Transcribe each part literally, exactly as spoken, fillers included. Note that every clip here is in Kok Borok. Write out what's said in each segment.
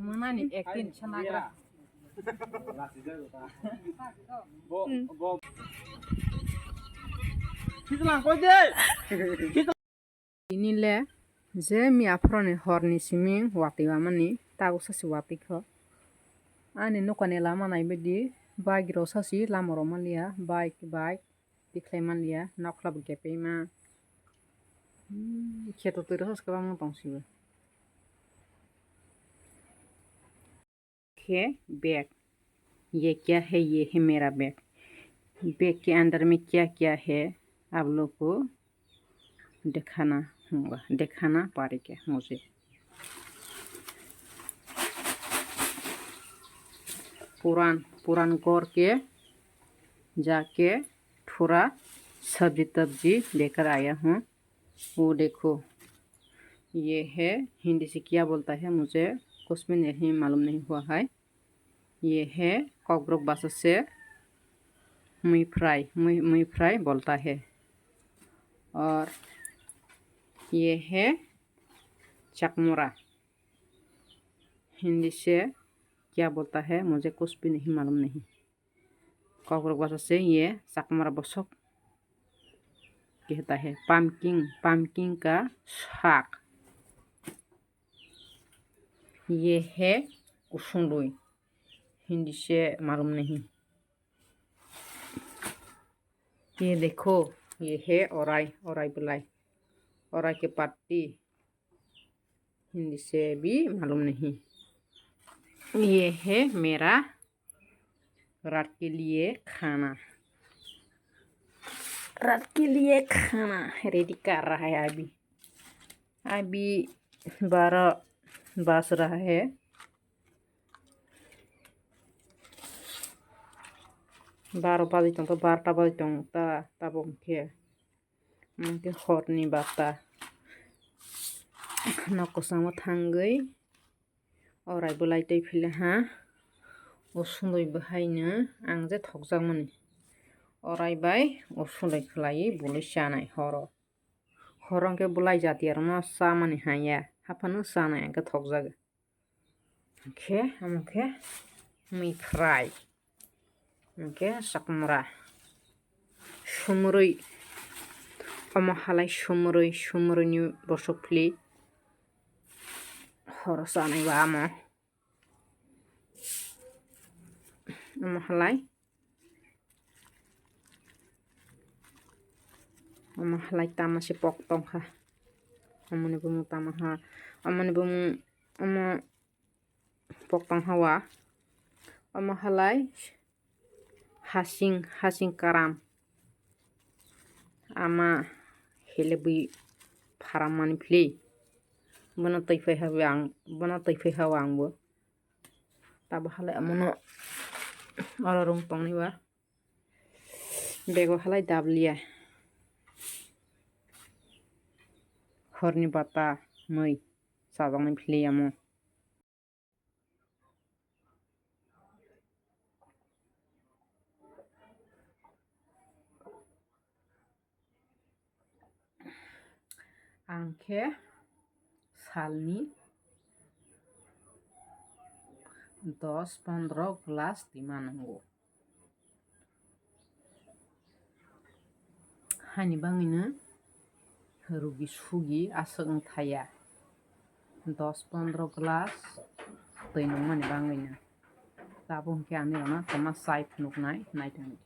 Mwnani acting sanagra. Tini le je mi aphurani horni simi watwi wamani, tabuk sachi watwi kho. Ani nokani lama naibaidi bike rok sachi lama rok manliya, bike, bike tikhlai manliya, nokla bo kepeima. Hmm, kheto twi rok sachi kwbangma tongsibo. है बैग, ये क्या है? ये है मेरा bag. Bag के अंदर में क्या क्या है, आप लोग को दिखाना होगा, दिखाना पड़ेगा मुझे। पुरान पुरान करके जाके थोड़ा सब्जी तब्जी लेकर आया हूँ। वो देखो, ये है, हिंदी से क्या बोलता है, मुझे कुछ भी नहीं मालूम नहीं हुआ है। ये है, कॉकबरक भाषा से मुई फ्राई, मुई, मुई फ्राई बोलता है। और ये है चकमोरा, हिंदी से क्या बोलता है, मुझे कुछ भी नहीं मालूम नहीं। Kokborok bwsa se ye chakmara bosok kehta hai pumpkin, pumpkin ka sak. Ye hai kusung rwi, Hindi se malum nahi. Ye dekho, ye hai orai, orai bwlai, orai ke patti. Hindi se bhi malum nahi. Ye hai mera रात के लिए खाना, रात के लिए खाना रेडी कर रहा है अभी। अभी बारह बज रहा है, बारह बजि tong, बारह बजि tong ta, tabuk khe, hwnkhe horni bata nok kwchangma thangwi orai bwlai twi phila ha. O sundui bwhaino ang je thokjakmani. Orai bai o sundui khwlaiwi bului chanai horo. Horo hwnkhe bwlai jatiya rokno chamani hanya, haphano chanai hwnkhe thokjago. Hwnkhe omo khe mui fry. Hwnkhe chakmura sumrwi, omo halai sumrwi, sumrwini bosok phli horo chanai ba amo. Omo halai, omo halai tama se pok tongkha. Omoni bumung tama ha, omoni bumung, omo pok tong hawa. Omo halai hasing, hasing karam. Ama helebwi pharam mani phli. Bono twi phai hawa ang, bono twi phai hawa ang bo. Tabo halai amono oro rung tongni ba. Bego halai dabliya. Horni bata mui chajaknai phli amo. Ang khe salni dos pondro glass twima nango. Haini bagwino rugi sugi aswk wng thaya. Dos pondro glass twi nungmani bagwino. Tabuk hwnkhe ani rwna tongma chai phunuknai naitongdi.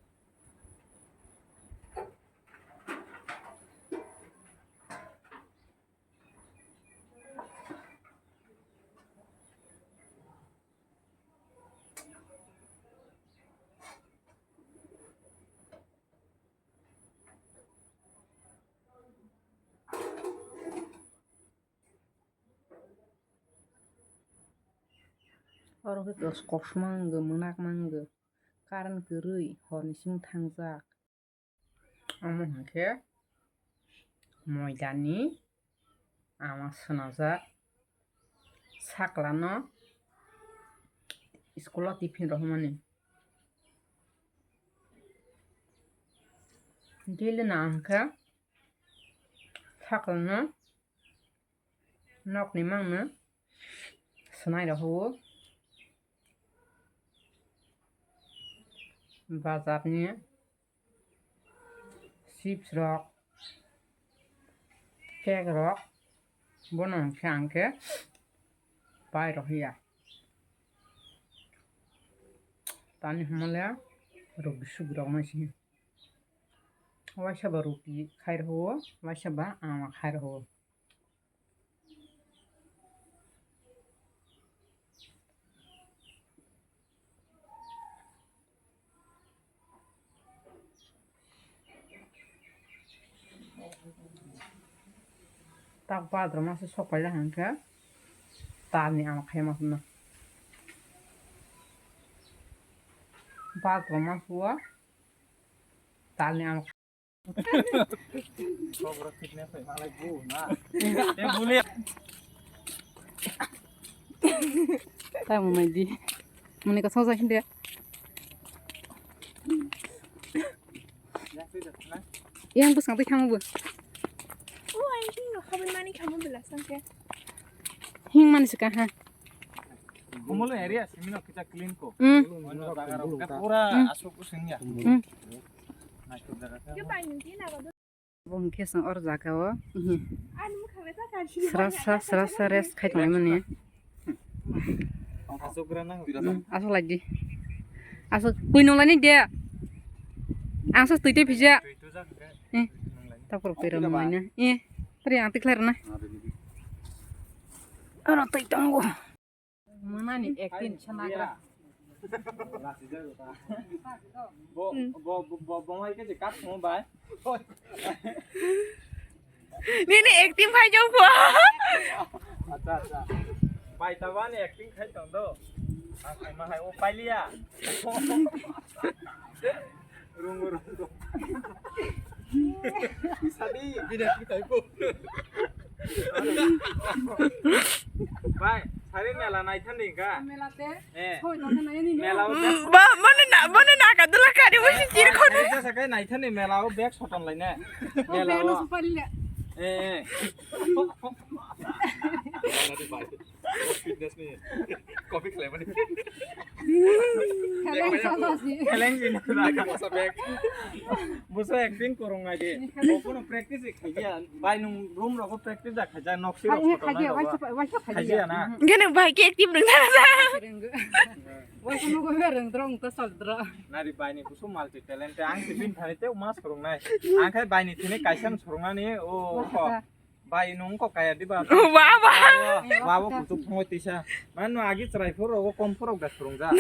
Oro khe kos-, koksma wngkha, mwnak ma wngkha, current kwrwi horni simi thangjak. Omo hwnkhe moidani ama swnajak, saklano school o tiffin rohormani. Daily na hwnkhe saklano nokni mangno swnai rohoro. Bazar ni chips rok, cake rok, bono hwnkhe ang khe pai rw ya. Tani hwnmale rwgwi sugi rok nai sini. Waisa ba ruti khai rw o, waisa ba ama khai rw o. Tak badroma se sok paijak hwnkhe talni ama khaima hwnna. Badroma se o talni ama. Tamo mai di. Muni ka sosa hindi. Yang bwskang twi khamu bo. Hing mani se kaha. Humolo area simino kita clean ko. Hmm. Ono jaga rok pura asuk using ya. Hmm. Naikor jaga. Bo hwnkhe chwng or jaga o srasa srasa rest khai tongnai mani. Aswk lai di. Aswk twi nung lai ni de. Ang sa twi tei phija. Tapor twi rw nung lai na. Eh, tari ang tikhlai rw na. Oro twi tongo. Manani acting chanagra. Bo bo bo bo bo mai ke je kat mo bai. Nini acting khai jong pho. Acha acha. Bai ta bani acting khai tong do. Ang khai ma hai o pailiya. Rungo rungo. Sadi. Bini acting khai pho. Bai, sari mela naithani ka? Mela te? Eh. Soi tong nai ni. Mela o bag. Ba, mane na, mane na ka dula kari wasi chir khono. Esa sakai naithani mela o bag soton lai ne. O mela bag no o. Supari le. Eh, eh. Fitness ni. Copy khlai mani. Kheleng sa sa si. Kheleng ni. Masa bag. Buso acting korong ngai de. Bo kono practice khaiya. Bai nung room rogo practice da khaja nok siro. Khaiya, khaiya, waisa, waisa khaiya. Khaiya na. Gene bai ke active rwng thana sa. Waisa nugo me rwng drong ta sal dra. Nari bai ni kusu multi talent ang si bin thani te mas rwng nai. Ang khai bai ni thini kaisa rwng nani o ko. Bai nung ko kaya di ba. Wa wa. Wa wa kutu phoi tisa. Mano agi chrai phoro o kom phoro da rwng ja.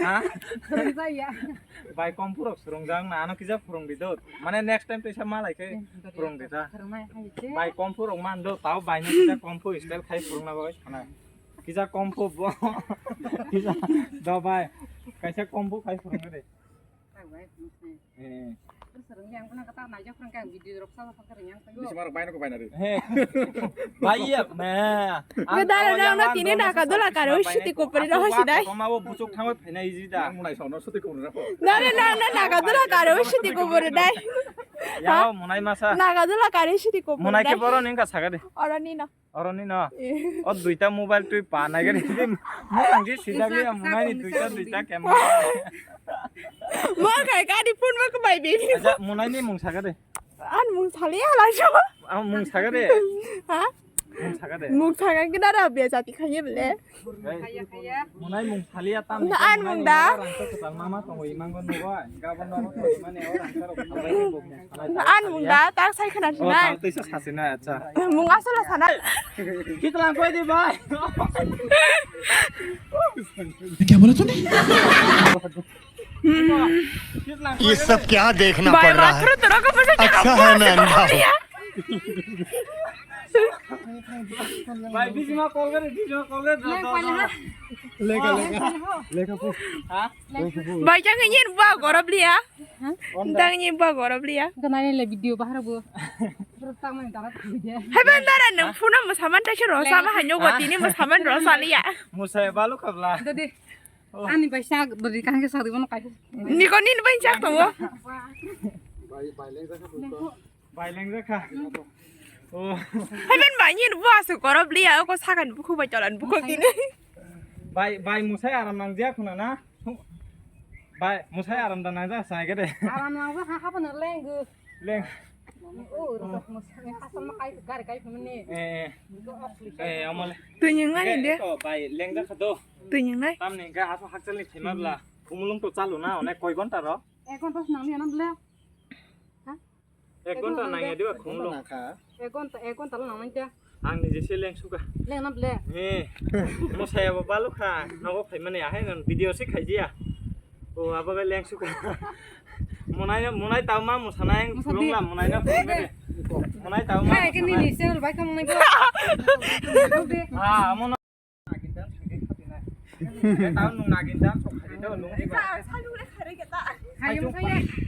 Ha? Rwng ja ya. Bai kom phurok swrwngjak na, ano kisa phwrwng di do. Mane next time teisa malai khe phwrwng di ta. Bai kom phurok man do, tao bai no kisa kom phu style khai phwrwng na bai khana. Kisa kom phu bo. Kisa do bai. Kaisa kom phu khai phwrwng de. Eh. Bisi marok bai no ko bai na de. He. Bai ya me. Ang dara tawai dara yang tini wan dona naka dola karo siti kopori roho sidai. Koma bo buchuk thangwi phainai ji da. Ang munai sono siti kopori roho. Dara na na naka dola karo siti kopori dai. Ya munai masa. Naka dola karo siti kopori dai. Munai ke boro ningka saga de. Oro ni no. Oro ni no. O duita mobile twi pa nai gari. Mo ang ji sida bi munai ni duita duita camera. Mo kai kadi phone mo ko bai bi. Acha munai ni mung saga de. An mung saliya la jo. Ang mung saga de. Ha? Mung saga de. Mung saga kida ra be jati khaiye bele. Munai mung saliya tam. Na an mung da. Rang to kwtal mama tong wi mangon nugo. Gabon no mani o rang to rok. Na an mung da tak sai khana sinai. Tei sa sasi na acha. Mung asala sana. Kitlang koi de bai. क्या बोला तूने? ये सब क्या देखना पड़ रहा है? अच्छा है मैं अंधा हूँ। Bai, Bijima call kare, Bijima call kare, da, da, da. Lekha, lekha, lekha po. Ha? Bai, jang nyen ba gorob liya. Jang nyen ba gorob liya. Ganai le video bahar bo. Hai ban dara nang phuna mo saman ta shiro sama hanyo goti ni mo saman ro saliya. Musai balu kabla. Dadi. Ani bai sak beri kan ke sak di bono kai. Ni ko nin bai sak to. Bai, bai, lekha po. Bai lengjakha. Oh. Haiben bai nyen bo aswk korob liya, oko sakan bukhu bai tolan bukhu tini. Bai, bai musai aram nang jia khuna na. Bai, musai aram da nangjak sai gede. Aram nangjak ha, hapano leng gu. Leng. O, ro, musai, hapano kai, gari kai phumni. Eh, eh. Go off, eh, amale. Twi nyung nai de. Bai, leng da khato. Twi nyung nai. Tamni ga aso hakchal ni thima bla. Kumulung to chalu na, onek koi gonta ro. Ek gonta nang ni anam bla. Ha? Ek gonta nang ya diba khumulung. Ek gonta, ek gonta lo nang nang kya? Ang ni jese leng suka. Leng na ble. Eh. Mo saya bo balu kha. Nogo phai mani ahai nang video se khai dia. O abo ga leng suka. Monai, monai tau ma mo sanai phulung la monai na phulung de. Monai tau ma. Hai ke ni ni channel bai kam nang. Ah, amo Nagin dam sokhaidi do, nung di ba. Sa, sa, lu le khare ke ta. Khaichung,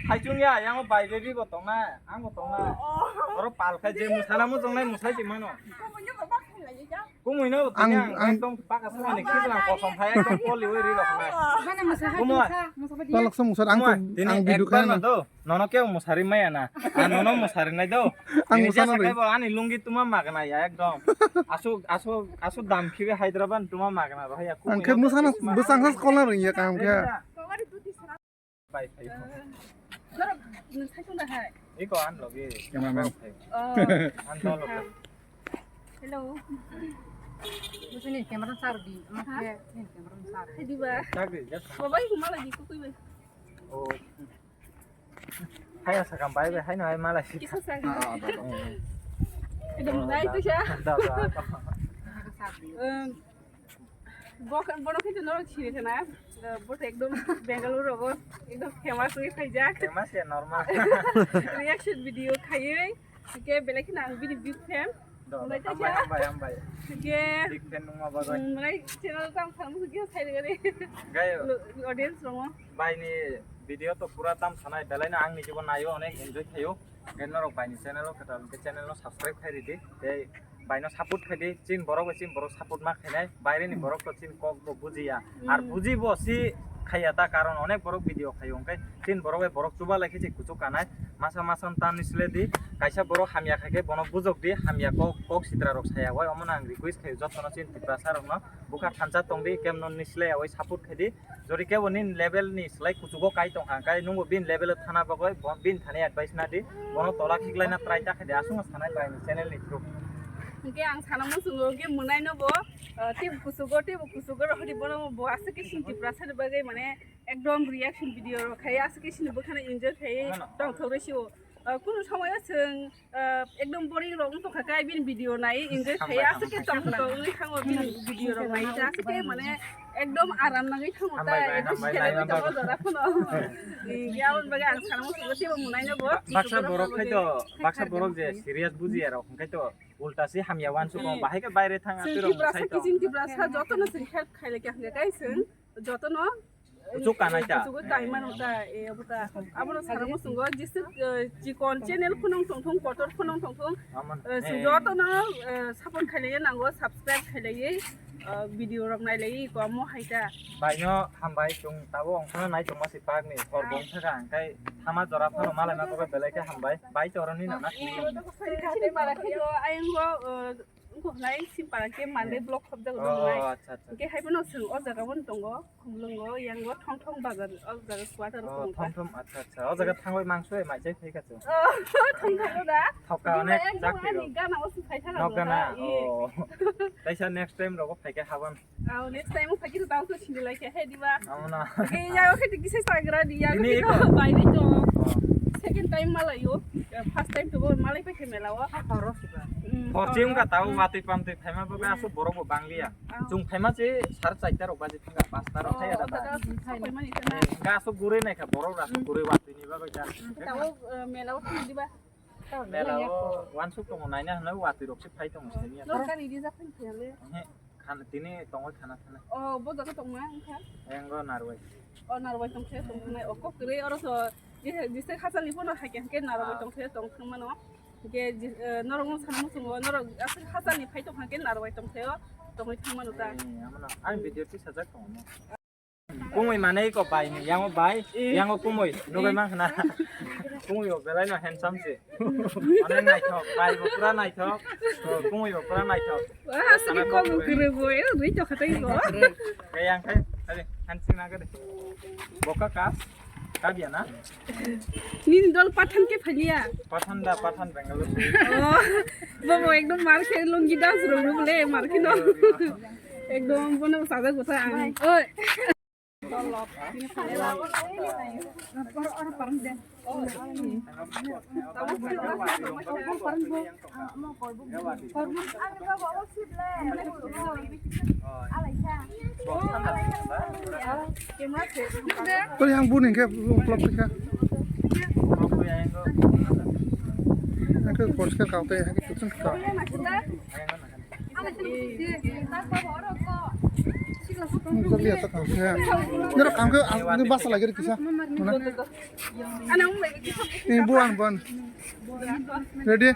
khaichung ya, yang bai baby bo tong na, ang bo tong na. Oh. Oro pal khai je musana mo tong nai musai ti mano. Ko mo nyo ba ba khai lai ja. Kumui no ang, tini ang ang ekdom paka sumani khiblang kosom hai ekdom poli oi ri rok nai. Mana musa ha Kumui. Musa, musa ba dia. Palak sa musa ang Kumui, tini ang video ekbar kha na na. Do. Nono kebo musari maya na. Ah, nono musari nai do. Ang musana rwi. Ani lungi tuma magna ya ekdom. Asu, asu, asu dam khibi Hyderabad tuma magna rohaya. Ang khe musana bwsang sa kola rwi ya kam khe. Bai, bai. Norok nung sai tong da hai. Iko an logi. Cameraman. Oh. An do logi. Hello. Musa ni camera sar di. Ha? Ni camera sar. Hai di ba. Tak di, just. Baba, iku malah di kuku iba. Oh. Hai sakam bai bai hai no hai malai si. Kisa sa. Ah, ah, ah, ah. Ekdom nai tu siya. Da, da. Em, bok-, bono khe norok sini khana. Eh, bo to ekdom Bangalore rogo ekdom famous wi khaijak. Famous ya normal. Reaction video khaiwi. Hingke belai kheno ang bini big fan. Do, do, hambai, hambai, hambai. Hingke, big fan nungma bagwi. Mm, belai channel tam khamwi hingke sai rwgani. Gayo. Lo-, audience rongo. Baini video to pura tam sanai, belai no ang ni jibo naio, onek enjoy khaio. Hingke norok baini channel o kwtal hingke channel no subscribe khai ridi. Tei baino support khai di, chin borok bai chin borok support ma khainai, baire ni borok to chin kok bo bujiya. Ar buji bo si khaiya ta, karon onek borok video khaio, hingke chin borok bai borok chuba lai khe se kuchuk kanai, masa masa tan ni sle di, kaisa borok hamya khai khe bono bujok di, hamya kok, kok sitra rok saya bai, omo no ang request khaio joto no chin Tiprasa rok no, bukha thansa tong di, kem non ni sle ya bai support khai di. Jodi kebo nini level ni slai kuchugo kai tongkha, hingke nungbo bini level o thana bagwi bo bini thani advice nadi, bono tola khiklaina try ta khaidi, aswkno sanai bai ni channel ni through. Hingke ang sana muchungo hingke mwnaino bo, ah, teibo kuchugo, teibo kuchugo rohordi bono bo aswk khe sini Tiprasa ni bagwi mane ekdom reaction video rok khai aswk khe sini bwkhano enjoy khai tongthok rw sio. Ah, kunu somoyo chwng ah, ekdom boring rok wng tongkha khe, bini video nai enjoy khai, hambai, aswk khe hambai. Tong tong wngwi thango bini video rok nai, aswk khe mane ekdom aram nangwi thango ta, hambai bai, ekdom hambai, sikhe nangwi hambai. Tongo jora phano. Aboni bagwi ang sana muchungo teibo mwnaino bo. Ba-, baksa borok khai to, baksa borok je serious bujiya rok, hwnkhe to ulta se hamya wansukgo, hmm. Bahai khe baire thang, chwng aswk rok Tiprasa sai to. Kiching Tiprasa jotono chwng help khailai kha hwnkhe kai chwng jotono Kuchuk kanai ta? Kuchuk kanai mano ta, e, abo ta. Abono sana muchungo, jisuk, eh, chikon channel phunung tongthung, kotor phunung tongthung, amon, eh, eh, jotono, eh, support khailaiya nango, subscribe khailaiwi, eh, video rok nailaiwi, iko amo hai ta. Baino hambai, chwng tabuk ongkhorna nai tongma si park ni, hor bong thaka, hingkai thama jora phano malaima bagwi belai khe hambai. Bai toroni nana. Sini para khe jo, ayang go, eh, Wngkha hwnwi Simpara khe Monday vlog khopjak. Oh, tongnai. Acha, acha. Hwnkhe hai phano chwng o jaga o tongo, Khumlwngo, yango Thongthong bazar, o jaga quarter o tongo. Thongthong, acha, acha. O jaga thangwi mangso bai mai chai phai kha chwng. Oh, Thongthong da. Thoka onek jak phiro. Ani gana o swng khai thang. Nok gana. Oh. Taisa next time rogo phai khe habang. Aw, next time o phai khe tao to sini lai khe hai diba. Amo na. Hwnkhe ya o khe kisa sagra di ya. Ini ko bai ni to. Oh. Second time malaio. First time to malai phai khe mela o. Horo siba. Hor chim ka tao watwi pamtwi phaima bagwi aswk borok bo bangliya. Chwng phaima se sar charta rok baji thangkha, pasta rok thaya da ba. Ga aswk gurui naikha borok aswk gurui watwi ni bagwi da. Tao mela o thang diba. Mela o wansuk tongo naina hwnwi watwi rok se phai tongo siniya. Nor kani di jak phai khe le. Khan tini tongwi khana thana. O bo jaga tongma wngkha. Engo narwai. O narwai tongse tongthunai o kok kwrwi oro so jisa hachal ni bono hai khe narwai tongse tongthung mano. Hwnkhe norok no sana muchungo norok aswk hachal ni phai tongkha khe narwai tongse o tongwi thang mano ta. Ani video tisajak tongo. Kumui manei ko bai ni, yango bai, yango kumui, nubai mang khna. Kumui bo belai no handsome se. Mane naithok, bai bo pura naithok. To kumui bo pura naithok. Wah, asli kok bo kwrwi bo, eh, rwi to khatai bo. Kaya angkai, tadi hansi na kade. Boka ka, kabia na? Nini dol Pathan ke phaliya. Pathan da, Pathan Bengaluru. Oh, bo bo ekdom mar khe lungi dance rok rok le mar khe no. Ekdom bono sajak bwtha ang. Oi. Tuli yang buning ke vlog ke. Yang ke poriskar kau te, yang ke kucing kau. Nung jagli ata kau. Ya. Nero kam ke, ah, ini basa lagi di kisah. Mana? Ini buan, buan. Ready?